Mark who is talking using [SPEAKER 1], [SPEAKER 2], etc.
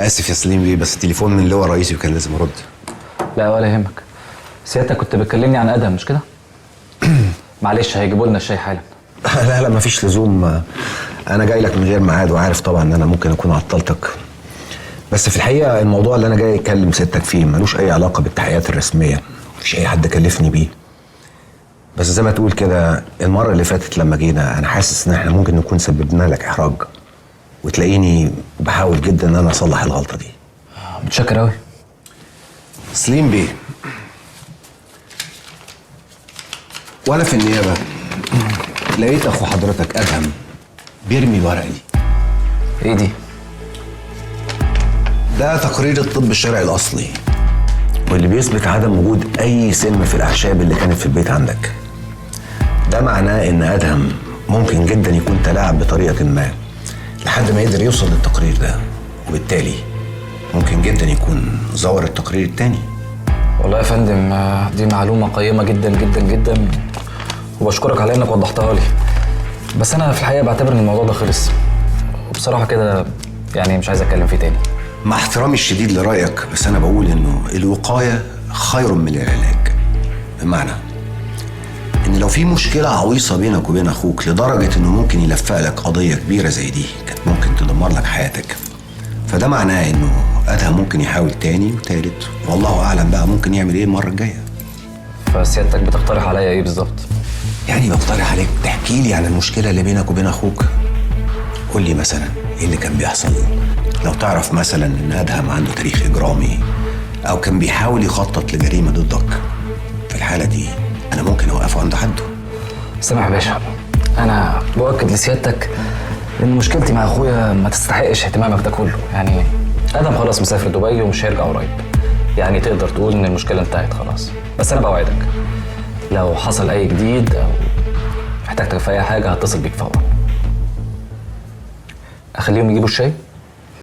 [SPEAKER 1] اسف يا سليم بيه، بس التليفون من لواء رئيسي وكان لازم ارد.
[SPEAKER 2] لا ولا يهمك. سيادتك كنت بتكلمني عن ادهم مش كده؟ معلش هيجيبوا لنا الشاي حالا.
[SPEAKER 1] لا لا، مفيش لزوم. انا جاي لك من غير ميعاد، وعارف طبعا ان انا ممكن اكون عطلتك، بس في الحقيقة الموضوع اللي انا جاي اتكلم سيادتك فيه ملوش اي علاقة بالتحقيقات الرسميه، مفيش اي حد كلفني بيه. بس زي ما تقول كده، المرة اللي فاتت لما جينا انا حاسس ان احنا ممكن نكون سببنا لك احراج، وتلاقيني بحاول جدا ان انا اصلح الغلطة دي.
[SPEAKER 2] متشكر قوي.
[SPEAKER 1] سليم بيه، وانا في النيابة لقيت اخو حضرتك ادهم بيرمي الورقة دي.
[SPEAKER 2] ايه دي؟
[SPEAKER 1] ده تقرير الطب الشرعي الاصلي، واللي بيثبت عدم وجود اي سم في الاعشاب اللي كانت في البيت عندك. ده معناه ان ادهم ممكن جدا يكون تلاعب بطريقة ما لحد ما يقدر يوصل للتقرير ده، وبالتالي ممكن جدا يكون زور التقرير التاني.
[SPEAKER 2] والله يا فندم دي معلومة قيمة جدا جدا جدا، وبشكرك على انك وضحتها لي. بس انا في الحقيقة بعتبر ان الموضوع ده خلص، وبصراحة كده يعني مش عايز اتكلم فيه تاني.
[SPEAKER 1] مع احترامي الشديد لرأيك، بس أنا بقول إنه الوقاية خير من العلاج. بمعنى إن لو في مشكلة عويصة بينك وبين أخوك لدرجة إنه ممكن يلفق لك قضية كبيرة زي دي كانت ممكن تدمر لك حياتك، فده معناه إنه أدهم ممكن يحاول تاني وتالت، والله أعلم بقى ممكن يعمل إيه المرة الجاية.
[SPEAKER 2] فسيادتك بتقترح عليا ايه بالظبط؟
[SPEAKER 1] يعني بقترح عليك تحكي لي عن المشكلة اللي بينك وبين أخوك. قول لي مثلا إيه اللي كان بيحصل، لو تعرف مثلا إن أدهم عنده تاريخ إجرامي أو كان بيحاول يخطط لجريمة ضدك. في الحالة دي أنا ممكن أوقفه عند حده.
[SPEAKER 2] سامح يا باشا، انا باكد لسيادتك ان مشكلتي مع اخويا ما تستحقش اهتمامك ده كله. يعني ادم خلاص مسافر دبي ومش هيرجع قريب، يعني تقدر تقول ان المشكلة انتهت خلاص. بس انا بوعدك لو حصل اي جديد او احتجتك في اي حاجة هتصل بيك فورا. اخليهم يجيبوا الشاي؟